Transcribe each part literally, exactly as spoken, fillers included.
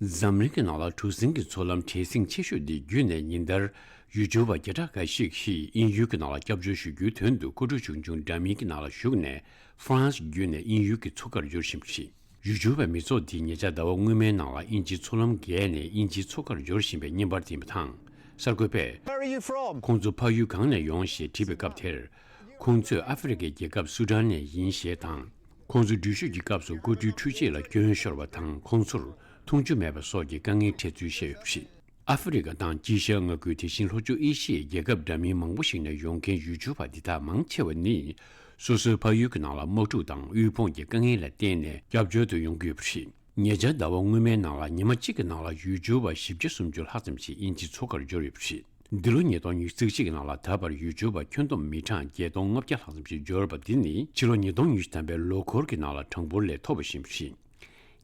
འཛམ་གླིང་གི་ནང་ལ་གྲུ་གཟིངས་ཀྱི་མཚོ་ལམ་བྲེལ་ཟིང་ཆེ་ཤོས་འདི་བརྒྱུད་ནས་ཉིན་ལྟར་ཡུལ་སྦྱོར་བ་བརྒྱ་ཕྲག་འགའ་ཞིག་གིས་དབྱིན་ཡུལ་གྱི་ནང་ལ་སྐྱབས་བཅོལ་ཞུ་རྒྱུའི་དོན་དུ་ལྐོག་གྲུ་ཆུང་ཆུང་འདྲ་མིན་གྱི་ནང་ལ་ཞུགས་ནས་ཧྥ་རན་སི་བརྒྱུད་ནས་དབྱིན་ཡུལ་གྱི་མཚོ་ཁར་འབྱོར་བཞིན་པ་རེད། ཡུལ་སྦྱོར་བའི་མི་ཚོགས་འདིས་ཉེ་ཆར་ཟླ་བ་སྔོན་མའི་ནང་ལ་དབྱིན་ཇིའི་མཚོ་ལམ་བརྒལ་ནས་དབྱིན་ཇིའི་མཚོ་ཁར་འབྱོར་བཞིན་པའི་བརྙན་པར་བསྟན་པ་དང་། གསར་འགོད་པས། Where are you from? ཁོང་ཚོ་ཕ་ཡུལ་གང་ནས་ཡོང་ཞེས་དྲིས་པའི་སྐབས་དེར། ཁོང་ཚོས་ཨ་ཧྥེ་རི་ཁའི་རྒྱལ་ཁབ་སུ་ཌན་ནས་ཡིན་ཞེས་དང་། ཁོང་ཚོ་འགྲུལ་བཞུད་ཀྱི་སྐབས་སུ་ལྐོག་གྲུའི་འཕྲུལ་ཆས་ལ་སྐྱོན་ཤོར་བ་དང་ཁོང་ཚོར་འཐུང་ཆུ་མེད་པ་སོགས་ཀྱི་དཀའ་ངལ་འཕྲད་ཚུལ་བཤད་ཡོད་པ་རེད། ཨ་ཧྥེ་རི་ཁ་དང་དཀྱིལ་ཤར་མངའ་ཁུལ་དེ་བཞིན་ལྷོ་ཕྱོགས་ཨེ་ཤི་ཡའི་རྒྱལ་ཁབ་འདྲ་མིན་མང་པོ་ཞིག་ནས་ཡོང་མཁན་ཡུལ་སྦྱོར་བ་འདི་དག་མང་ཆེ་བ་ནི། སོ་སོའི་ཕ་ཡུལ་གྱི་ནང་ལ་དམག་འཁྲུག་དང་དབུལ་ཕོངས་ཀྱི་དཀའ་ངལ་ལ་བརྟེན་ནས་སྐྱབས་བཅོལ་དུ་ཡོང་གི་ཡོད་པ་རེད། ཉེ་ཆར་ཟླ་བ་སྔོན་མའི་ནང་ལ་ཉི་མ་གཅིག་གི་ནང་ལ་ཡུལ་སྦྱོར་བ་བཞི་བརྒྱ་སུམ་ཅུ་ལྷག་ཙམ་ཞིག་དབྱིན་ཇིའི་མཚོ་ཁར་འབྱོར་ཡོད་པ་རེད། འདི་ལོ་ཉིས་སྟོང་ཉི་ཤུ་རྩ་གཅིག་གི་ནང་ལ་ད་བར་ཡུལ་སྦྱོར་བ་ཁྱོན་བསྡོམས་མི་གྲངས་བརྒྱད་སྟོང་ལྔ་བརྒྱ་ལྷག་ཙམ་ཞིག་འབྱོར་བ་འདི་ནི་ཕྱི་ལོ་ཉིས་སྟོང་ཉི་ཤུ་ཐམ་པའི་ལོ་འཁོར་གྱི་ནང་ལ་གྲངས་འབོར་ལས་མཐོ་བ་ཞིག་ཡིན་པ་རེད།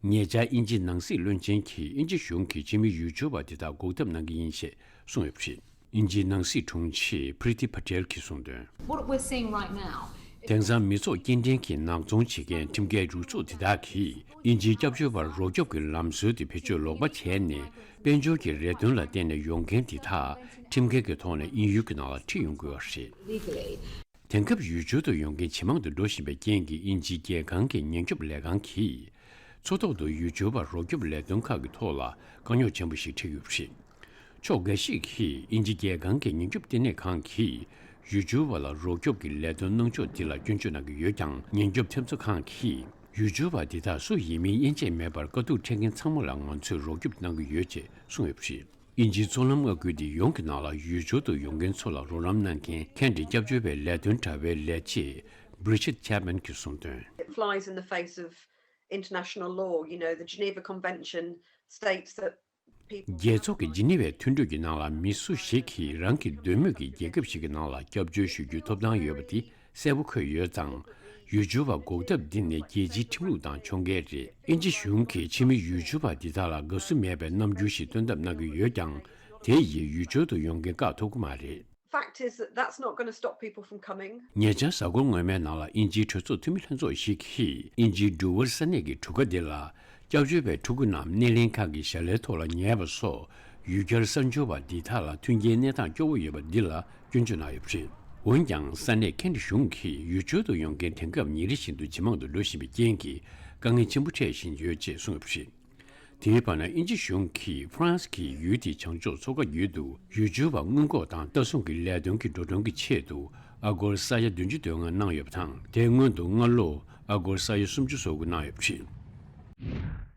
ཉེ་ཆར་དབྱིན་ཇིའི་ནང་སྲིད་བློན་ཆེན་གྱིས་དབྱིན་ཇི་གཞུང་གིས་ཕྱི་མི་ཡུལ་སྦྱོར་བ་དེ་དག་འགོག་ཐབས་གནང་གི་ཡིན་ཞེས་གསུངས་ཡོད་པ་རེད། དབྱིན་ཇིའི་ནང་སྲིད་དྲུང་ཆེ་Priti Patel་གྱིས་གསུངས་དོན། What we're seeing right now དེང་སང་མི་ཚོགས་སྐྱེལ་འདྲེན་གྱི་ནག་ཚོང་བྱེད་མཁན་ཁྲིམས་འགལ་རུ་ཚོགས་དེ་དག་གིས་དབྱིན་ཇིའི་སྐྱབས་བཅོལ་བར་རོགས་སྐྱོབ་ཀྱི་ལམ་སྲོལ་དེ་བེད་སྤྱོད་ལོག་པ་བྱས་ནས་དཔལ་འབྱོར་གྱི་རེ་འདུན་ལ་བརྟེན་ནས་ཡོང་མཁན་དེ་དག་ཁྲིམས་འགལ་གྱི་ཐོག་ནས་དབྱིན་ཡུལ་གྱི་ནང་ལ་ཁྲིད་ཡོང་དགོས་པ་རེད། Legally དེང་སྐབས་ཡུལ་སྦྱོར་དུ་ཡོང་མཁན་ཇེ་མང་དུ་འགྲོ་བཞིན་པའི་རྐྱེན་གྱིས་དབྱིན་ཇིའི་རྒྱལ་ཁང་གི་ཉེན་སྐྱོབ་ལས་ཁང་གིས་མཚོ་ཐོག་ཏུ་ཡུལ་སྦྱོར་བར་རོགས་སྐྱོབ་ལས་དོན་ཁག་གི་ཐོག་ལ་དཀའ་རྙོག་ཆེན་པོ་ཞིག་འཕྲད་ཀྱི་ཡོད་པ་རེད། ཕྱོགས་འགའ་ཞིག་གིས་དབྱིན་ཇི་རྒྱལ་ཁང་གི་ཉེན་སྐྱོབ་ལྟེ་གནས་ཁང་གིས་ཡུལ་སྦྱོར་བ་ལ་རོགས་སྐྱོབ་ཀྱི་ལས་དོན་གནང་ཕྱོགས་འདི་ལ་སྐྱོན་བརྗོད་གནང་གི་ཡོད་ཀྱང་ཉེན་སྐྱོབ་ཐེབས་རྩ་ཁང་གིས་ཡུལ་སྦྱོར་བ་འདི་དག་སུ་ཡིན་མིན་དབྱེ་འབྱེད་མེད་པར་དཀའ་སྡུག་འཕྲད་མཁན་ཚང་མ་ལ་ང་ཚོས་རོགས་སྐྱོབ་གནང་གི་ཡོད་ཅེས་གསུངས་ཡོད་པ་རེད། དབྱིན་ཇིའི་མཚོ་ལམ་མངའ་ཁུལ་འདི་ཡོངས་ཀྱི་ནང་ལ་ཡུལ་སྦྱོར་དུ་ཡོང་མཁན་ཚོ་ལ་རོགས་རམ་གནང་མཁན་ཁེ་འབྲེལ་སྐྱབས་བཅོལ་བའི་ལས་དོན་དྲ་བའི་ལས་བྱེད་Bridget Chapman་གྱིས་གསུངས་དོན། It flies in the face of international law, you know, the Geneva Convention states that people རྒྱལ་ཚོགས་ཀྱི་ཇི་ནི་ཝའི་མཐུན་གྲོས་ཀྱི་ནང་ལ་མི་སུ་ཞིག་གིས་རང་གི་འདོད་མོས་ཀྱི་རྒྱལ་ཁབ་ཞིག་གི་ནང་ལ་སྐྱབས་བཅོལ་ཞུ་རྒྱུའི་ཐོབ་ཐང་ཡོད་པ་དེ་གསལ་པོ་འཁོད་ཡོད་ཙང་། ཡུལ་སྦྱོར་བ་འགོག་ཐབས་འདི་ནི་རྒྱལ་སྤྱིའི་ཁྲིམས་ལུགས་དང་ཕྱོགས་འགལ་རེད། དབྱིན་ཇི་གཞུང་གིས་ཕྱི་མི་ཡུལ་སྦྱོར་བ་འདི་དག་ལ་དགའ་བསུ་མེད་པའི་རྣམ་འགྱུར་ཞིག་སྟོན་ཐབས་གནང་གི་ཡོད་ཀྱང་། དེ་ཡིས་ཡུལ་སྦྱོར་དུ་ཡོང་མཁན་བཀག་ཐུབ་ཀྱི་མ་རེད། Fact is that that's not going to stop people from coming. ཉེ་ཆར་གཟའ་འཁོར་སྔོན་མའི་ནང་ལ་དབྱིན་ཇིའི་གྲོས་ཚོགས་འཐུས་མི་ལྷན་ཚོགས་ཤིག་གིས་དབྱིན་ཇིའི་ཌུ་ཝར་ས་གནས་ཀྱི་གྲུ་ཁ་འདི་ལ་སྐྱབས་བཅོལ་བའི་ཕྲུ་གུ་རྣམས་སྣེ་ལེན་ཁང་གི་ཞལ་ལའི་ཐོག་ལ་ཉལ་བ་སོགས་ཡུལ་གྱར་གསར་འབྱོར་བ་འདི་དག་ལ་མཐུན་རྐྱེན་གནས་སྟངས་སྐྱོ་བོ་ཡོད་པ་འདི་ལ་སྐྱོན་བརྗོད་གནང་ཡོད་པ་རེད། འོན་ཀྱང་ས་གནས་ཁེ་འབྲེལ་གཞུང་གིས་ཡུལ་སྦྱོར་དུ་ཡོང་མཁན་དེང་སྐབས་ཉིན་རེ་བཞིན་དུ་ཇེ་མང་དུ་འགྲོ་བཞིན་པའི་རྐྱེན་གྱིས་དཀའ་ངལ་ཆེན་པོ་འཕྲད་བཞིན་ཡོད་ཅེས་གསུངས་ཡོད་པ་རེད། དེའི་བར་ན་དབྱིན་ཇི་གཞུང་གིས་ཧྥ་རན་སི་གི་ཡུལ་དེའི་བྱང་ཕྱོགས་མཚོ་ཁ་བརྒྱུད་དུ་ཡུལ་སྦྱོར་བ་སྔོན་འགོག་དང་ལྟ་སྲུང་གི་ལས་དོན་གྱི་འགྲོ་གྲོན་གྱི་ཆེད་དུ་ཨ་སྒོར་ས་ཡ་བདུན་ཅུ་དོན་ལྔ་གནང་ཡོད་པ་དང་། དེའི་སྔོན་དུ་སྔ་ལོ་ཨ་སྒོར་ས་ཡ་སུམ་ཅུ་སོ་དགུ་གནང་ཡོད་པ་རེད།